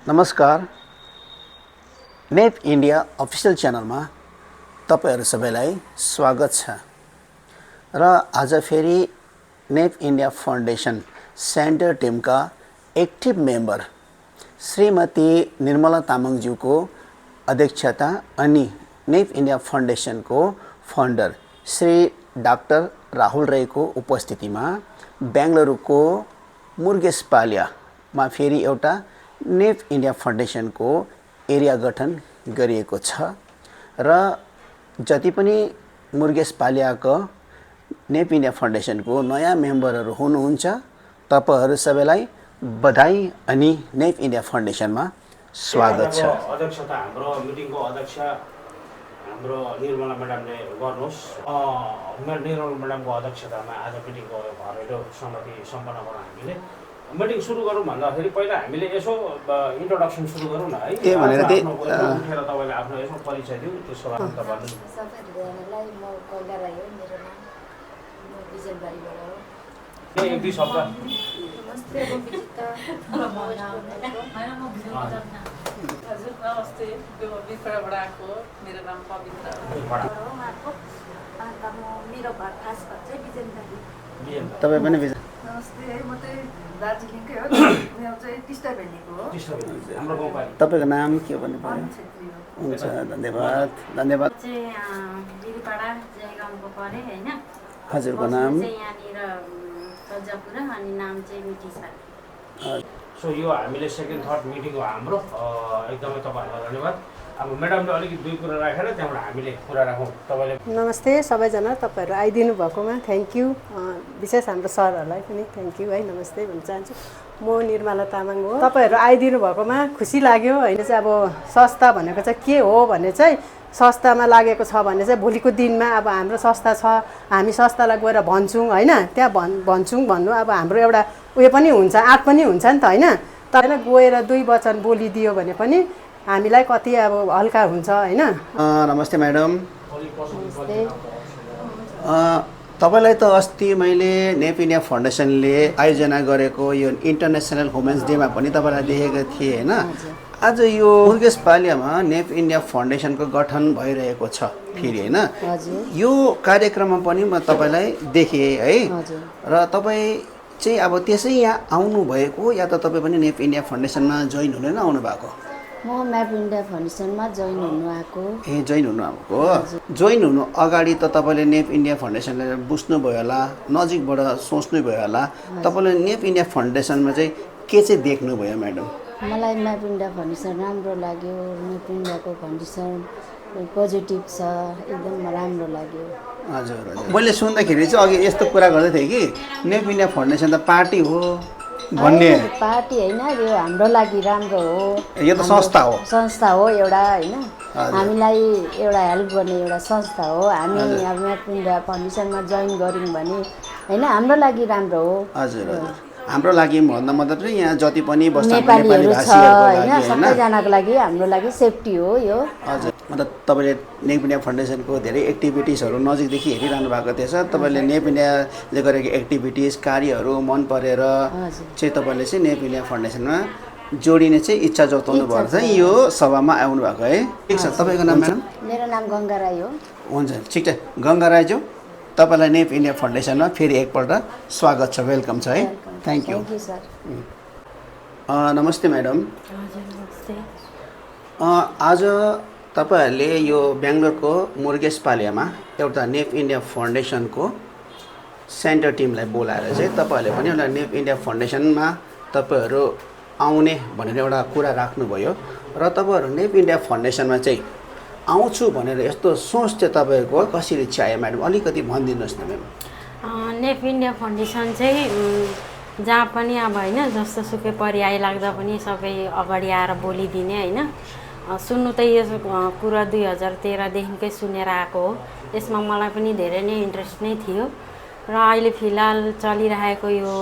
नमस्कार। नेप India official च्यानलमा तपाईहरु सबैलाई स्वागत छ र आज फेरि नेप इन्डिया फाउन्डेसन सेन्टर टिमका एक्टिभ मेम्बर श्रीमती निर्मला तामाङज्यूको अध्यक्षता अनि नेप इन्डिया फाउन्डेसनको फाउन्डर श्री डाक्टर राहुल राईको उपस्थितिमा बेंगलुरुको मुर्गेसपालियामा फेरि एउटा नेप इन्डिया फाउन्डेसनको एरिया गठन गरिएको छ र जति पनि मुर्गेसपालियाको नेप इन्डिया फाउन्डेसनको नयाँ मेम्बरहरू हुनुहुन्छ तपाईहरु सबैलाई बधाई अनि नेप इन्डिया फाउन्डेसनमा स्वागत छ। अध्यक्षता हाम्रो मिटिङको अध्यक्ष हाम्रो निर्मला म्याडमले गर्नुहोस्। निर्मला म्याडमको अध्यक्षतामा आज मिटिङको घरेलु समिति सम्पन्न गरौँ। हामीले मिटिङ सुरु गरौँ भन्दाखेरि पहिला हामीले यसो इन्ट्रोडक्सन सुरु गरौँ न है। के भनेर चाहिँ उठेर तपाईले आफ्नो यसो परिचय दिउ। त्यसको बारेमा त भन्नु। सबैजनालाई म गङ्गा राई हो, मेरो नाम म बिजनबारीबाट हो। एक दुई शब्द। नमस्ते, म बिजिता। हजुर नमस्ते, त्यो बिफराबाट आएको, मेरो नाम पवित्र हो। अन्त मेरो घर खास घर चाहिँ बिजनबारी। तपाई पनि नमस्ते, म चाहिँ दार्जिलिङकै हो, मेरो चाहिँ टिस्टा भेल्लीको हो। हाम्रो गाउँपालिका तपाईको नाम के भन्नु पर्यो? हुन्छ, धन्यवाद धन्यवाद। चाहिँ बिरुपाडा जयगाउँको परे हैन। हजुरको नाम? चाहिँ यहाँनिर सज्जापुरा अनि नाम चाहिँ मिटिसा। सो यो हामीले सेकेन्ड थर्ड मिटिङ हो हाम्रो। एकदमै तपाईहरुलाई धन्यवाद। अब म्याडमले अलिकति दुई कुरा राखेर त्यहाँबाट हामीले कुरा राखौँ। तपाईले नमस्ते सबैजना, तपाईहरु आइदिनु भएकोमा थ्याङ्क यू। विशेष हाम्रो सरहरूलाई पनि थ्याङ्क यू है, नमस्ते भन्न चाहन्छु। म निर्मला तामाङ हो। तपाईहरु आइदिनु भएकोमा खुसी लाग्यो हैन। चाहिँ अब संस्था भनेको चाहिँ के हो भने चाहिँ संस्थामा लागेको छ भने चाहिँ भोलिको दिनमा अब हाम्रो संस्था छ, हामी संस्थालाई गएर भन्छौँ हैन, त्यहाँ भन्छौँ भन्नु अब हाम्रो एउटा उयो पनि हुन्छ, आँट पनि हुन्छ नि त हैन। तर गएर दुई वचन बोलिदियो भने पनि हामीलाई कति अब हल्का हुन्छ हैन। नमस्ते म्याडम। तपाईलाई त अस्ति मैले नेप इन्डिया फाउन्डेसनले आयोजना गरेको यो इन्टरनेसनल वुमेन्स डेमा पनि तपाईलाई देखेको थिएँ हैन। आज यो मुर्गेसपालियामा नेप इन्डिया फाउन्डेसनको गठन भइरहेको छ फेरि हैन। यो कार्यक्रममा पनि म तपाईलाई देखेँ है। र तपाई चाहिँ अब त्यसै यहाँ आउनु भएको या त तपाई पनि नेप इन्डिया फाउन्डेसनमा जोइन हुन नै आउनु भएको? म म्याप इन्डिया फाउन्डेसनमा जोइन हुनु आएको। जोइन हुनु आएको। जोइन हुनु अगाडि त तपाईले नेप इन्डिया फाउन्डेसनलाई बुझ्नुभयो होला, नजिकबाट सोच्नुभयो होला। तपाईले नेप इन्डिया फाउन्डेसनमा चाहिँ के चाहिँ देख्नुभयो म्याडम? मलाई म्याप इन्डिया फाउन्डेसन राम्रो लाग्यो। म्याप इन्डियाको फाउन्डेसन पोजिटिभ छ, एकदम राम्रो लाग्यो। हजुर हजुर। मैले सुन्दाखेरि चाहिँ अघि यस्तो कुरा गर्दै थिएँ कि नेप इन्डिया फाउन्डेसन त पार्टी हो भन्ने। पार्टी होइन, यो हाम्रो लागि राम्रो हो। यो त संस्था हो। संस्था हो एउटा हैन, हामीलाई एउटा हेल्प गर्ने एउटा संस्था हो। हामी अब म्याप इन्डिया फाउन्डेसनमा जोइन गऱ्यौँ भने हैन हाम्रो लागि राम्रो हो। हजुर हजुर। हाम्रो लागि भन्दा मात्रै यहाँ जति पनि बस्ने नेपाली भाषीहरूको लागि हैन, सबैजनाको लागि हाम्रो लागि सेफ्टी हो यो। हजुर। मतलब तपाईले नेप इन्डिया फाउन्डेसनको धेरै एक्टिभिटिजहरू नजिकदेखि हेरिरहनु भएको थिएछ। तपाईले नेप इन्डियाले गरेको एक्टिभिटिज कार्यहरू मन परेर चाहिँ तपाईले चाहिँ नेप इन्डिया फाउन्डेसनमा जोडिने चाहिँ इच्छा जताउनु भएर चाहिँ यो सभामा आउनु भएको है। ठिक छ। तपाईको नाम म्याडम? मेरो नाम गङ्गा राई हो। हुन्छ, ठिक छ। गङ्गा राईज्यू, तपाईलाई नेप इन्डिया फाउन्डेसनमा फेरि एकपल्ट स्वागत छ, वेलकम छ है। Thank you. Thank you sir. नमस्ते म्याडम। हजुर नमस्ते। आज तपाईहरूले यो बेंगलोरको मुर्गेसपालियामा एउटा नेप इन्डिया फाउन्डेसनको सेन्टर टिमलाई बोलाएर चाहिँ तपाईहरूले पनि एउटा नेप इन्डिया फाउन्डेसनमा तपाईहरू आउने भनेर एउटा कुरा राख्नुभयो र तपाईहरू नेप इन्डिया फाउन्डेसनमा चाहिँ आउँछु भनेर यस्तो सोच चाहिँ तपाईको कसरी चाहिँ आयो म्याडम? अलिकति भनिदिनुहोस् न म्याडम। नेप इन्डिया फाउन्डेसन चाहिँ जहाँ पनि अब होइन जस्तो सुकै पर्याय लाग्दा पनि सबै अगाडि आएर बोलिदिने होइन। सुन्नु त यो कुरा 2013देखिकै सुनेर आएको हो। यसमा मलाई पनि धेरै नै इन्ट्रेस्ट नै थियो र अहिले फिलहाल चलिरहेको यो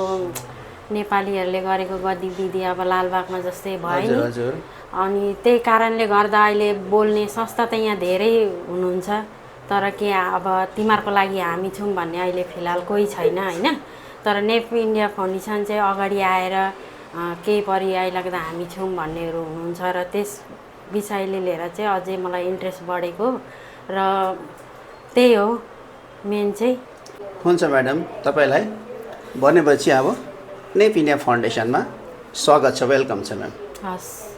नेपालीहरूले गरेको गतिविधि अब लालबागमा जस्तै भयो नि, अनि त्यही कारणले गर्दा अहिले बोल्ने संस्था त यहाँ धेरै हुनुहुन्छ, तर के अब तिमीहरूको लागि हामी छौँ भन्ने अहिले फिलहाल कोही छैन हैन। तर नेप इन्डिया फाउन्डेसन चाहिँ अगाडि आएर केही पर्याय लाग्दा हामी छौँ भन्नेहरू हुनुहुन्छ र त्यस विषयले लिएर चाहिँ अझै मलाई इन्ट्रेस्ट बढेको र त्यही हो मेन चाहिँ। हुन्छ म्याडम, तपाईँलाई भनेपछि अब नेप इन्डिया फाउन्डेसनमा स्वागत छ, वेलकम छ म्याम। हस्।